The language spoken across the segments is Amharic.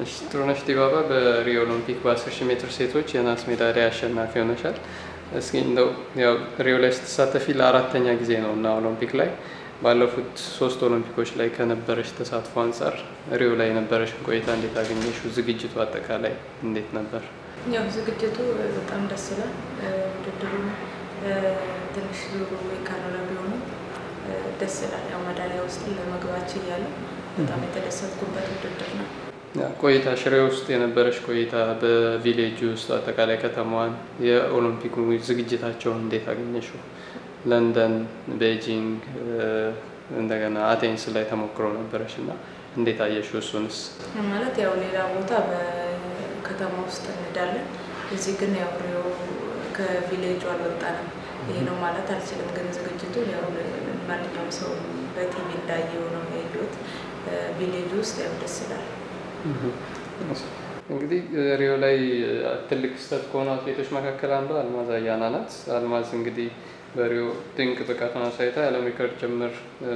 እሺ፣ ጥሩነሽ ዲባባ በሪዮ ኦሎምፒክ በ10,000 ሜትር ሴቶች የናስ ሜዳሊያ አሸናፊ ሆነሻል። እስኪ እንደው ያው ሪዮ ላይ ስትሳተፊ ለአራተኛ ጊዜ ነው እና ኦሎምፒክ ላይ ባለፉት 3 ኦሎምፒኮች ላይ ከነበረሽ ተሳትፎ አንጻር ሪዮ ላይ የነበረሽን ቆይታ እንዴት አገኘሽው? ዝግጅቱ አጠቃላይ እንዴት ነበር? ያው ዝግጅቱ በጣም ደስ ይላል። ውድድሩ ትንሽ ዙሩ የከረረ ቢሆንም ደስ ይላል። ያው ሜዳሊያ ውስጥ ለመግባት ችያለሁ። በጣም የተደሰትኩበት ውድድር ነው። ቆይታ ሽሬ ውስጥ የነበረሽ ቆይታ በ village ውስጥ አጠቃላይ ከተማዋን የኦሎምፒኩ ዝግጅታቸውን እንዴት አገኘሽው? ለንደን፣ ቤጂንግ፣ እንደገና አቴንስ ላይ ተሞክሮ ነበረሽ እና እንዴት አየሽው እሱንስ? ማለት ያው ሌላ ቦታ በከተማ ውስጥ እንዳለን፣ እዚህ ግን ያው ሪዮ ከ village ኡ አልወጣንም። ይሄ ነው ማለት አልችልም፣ ግን ዝግጅቱ ያው ማንኛውም ሰው በቲቪ እንዳየው ነው ያየሁት። Village ውስጥ ያው ደስ ይላል። እንግዲህ ሪዮ ላይ ትልቅ ክስተት ከሆኑ አትሌቶች መካከል አንዷ አልማዝ አያና ናት። አልማዝ እንግዲህ በሪዮ ድንቅ ብቃቷን አሳይታ የዓለም ሪከርድ ጭምር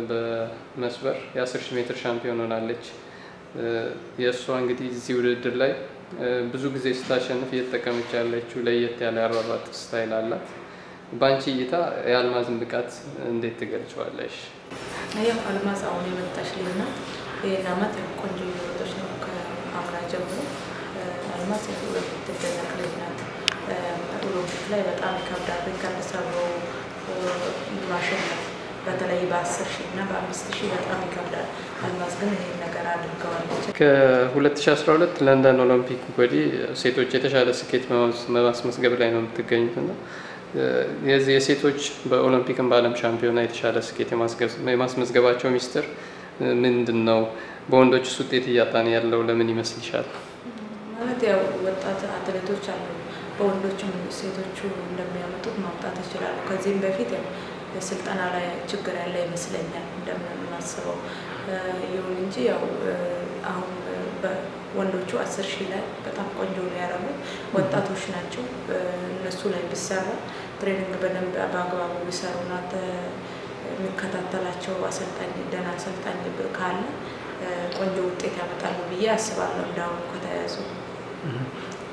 በመስበር የ10,000 ሜትር ሻምፒዮን ሆናለች። የእሷ እንግዲህ እዚህ ውድድር ላይ ብዙ ጊዜ ስታሸንፍ እየተጠቀመች ያለችው ለየት ያለ አሯሯጥ style አላት። በአንቺ እይታ የአልማዝን ብቃት እንዴት ትገልጨዋለሽ? ያው አልማዝ አሁን የመጣች ልጅ ናት። ይህን አመት ያው ቆንጆ እየሮጠች ነው ከአምና ጀምሮ። አልማዝ የምትደነቅ ልጅ ናት። ኦሎምፒክ ላይ በጣም ይከብዳል ሪከርድ ሰብሮ ማሸነፍ፣ በተለይ በ10,000 እና በ5,000 በጣም ይከብዳል። አልማዝ ግን ይህን ነገር አድርገዋለች። ከ2012 ለንደን ኦሎምፒክ ወዲህ ሴቶች የተሻለ ስኬት በማስመዝገብ ላይ ነው የምትገኙት እና የዚህ የሴቶች በኦሎምፒክም በዓለም ሻምፒዮና የተሻለ ስኬት የማስመዝገባቸው ሚስጥር ምንድን ነው? በወንዶች ውጤት እያጣን ያለው ለምን ይመስልሻል? ማለት ያው ወጣት አትሌቶች አሉ። በወንዶችም ሴቶቹ እንደሚያመጡት ማምጣት ይችላሉ። ከዚህም በፊት ያው ስልጠና ላይ ችግር ያለ ይመስለኛል እንደምናስበው። ይሁን እንጂ ያው አሁን ወንዶቹ 10,000 ላይ በጣም ቆንጆ ነው ያደረጉት። ወጣቶች ናቸው። እነሱ ላይ ቢሰራ፣ training በደንብ በአግባቡ ቢሰሩና የሚከታተላቸው አሰልጣኝ ደህና አሰልጣኝ ካለ ቆንጆ ውጤት ያመጣሉ ብዬ አስባለሁ እንዳሁኑ ከተያዙ።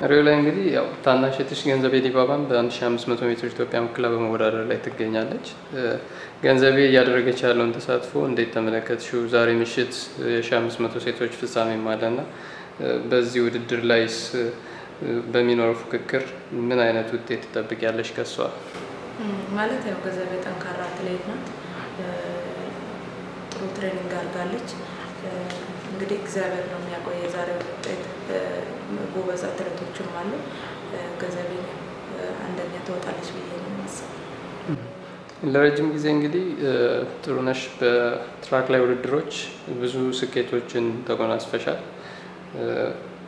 ሪዮ ላይ እንግዲህ ያው ታናሽ እህትሽ ገንዘቤ ዲባባን በ1500 ሜትር ኢትዮጵያን ወክላ በመወዳደር ላይ ትገኛለች። ገንዘቤ እያደረገች ያለውን ተሳትፎ እንዴት ተመለከትሽው? ዛሬ ምሽት የ1500 ሴቶች ፍጻሜም አለና በዚህ ውድድር ላይስ በሚኖረው ፉክክር ምን አይነት ውጤት ትጠብቂያለሽ ከሷ? ማለት ያው ገንዘቤ ጠንካራ አትሌት ናት። ጥሩ training አድርጋለች። እንግዲህ እግዚአብሔር ነው የሚያውቀው የዛሬው ውጤት። ጎበዝ አትሌቶችም አሉ። ገንዘቤ አንደኛ ትወጣለች ብዬ ነው የማስበው። ለረጅም ጊዜ እንግዲህ ጥሩነሽ በ track ላይ ውድድሮች ብዙ ስኬቶችን ተጎናጽፈሻል።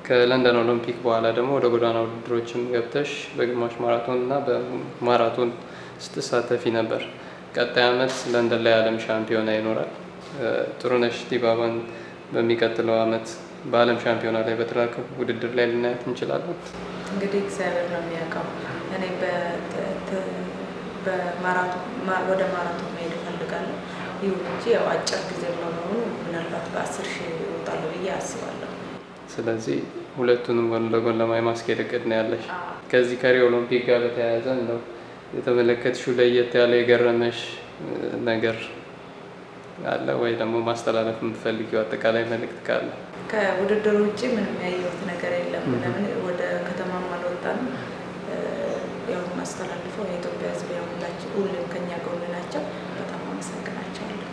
ከለንደን ኦሎምፒክ በኋላ ደግሞ ወደ ጎዳና ውድድሮችም ገብተሽ በግማሽ ማራቶን እና በማራቶን ስትሳተፊ ነበር። ቀጣይ ዓመት ለንደን ላይ የዓለም ሻምፒዮና ይኖራል። ጥሩነሽ ዲባባን በሚቀጥለው ዓመት በዓለም ሻምፒዮና ላይ በ track ውድድር ላይ ልናያት እንችላለን? እንግዲህ እግዚአብሔር ነው የሚያውቀው። እኔ ወደ ማራቶን መሄድ እፈልጋለሁ። ይሁን እንጂ ያው አጭር ጊዜ በመሆኑ ምናልባት በ10,000 እወጣለሁ ብዬ አስባለሁ። ስለዚህ ሁለቱንም ጎን ለጎን ለማስኬድ እቅድ ነው ያለሽ። ከዚህ ከሪዮ ኦሎምፒክ ጋር በተያያዘ እንደው የተመለከትሽው ለየት ያለ የገረመሽ ነገር አለ ወይ ደግሞ ማስተላለፍ የምትፈልጊው አጠቃላይ መልእክት ካለ? ከውድድሩ ውጭ ምንም ያየሁት ነገር የለም። ለምን ወደ ከተማም አልወጣንም። ያው ማስተላልፈው የኢትዮጵያ ሕዝብ ያው ሁላችን ሁሌም ከኛ ጎን ናቸው። በጣም አመሰግናቸዋለሁ።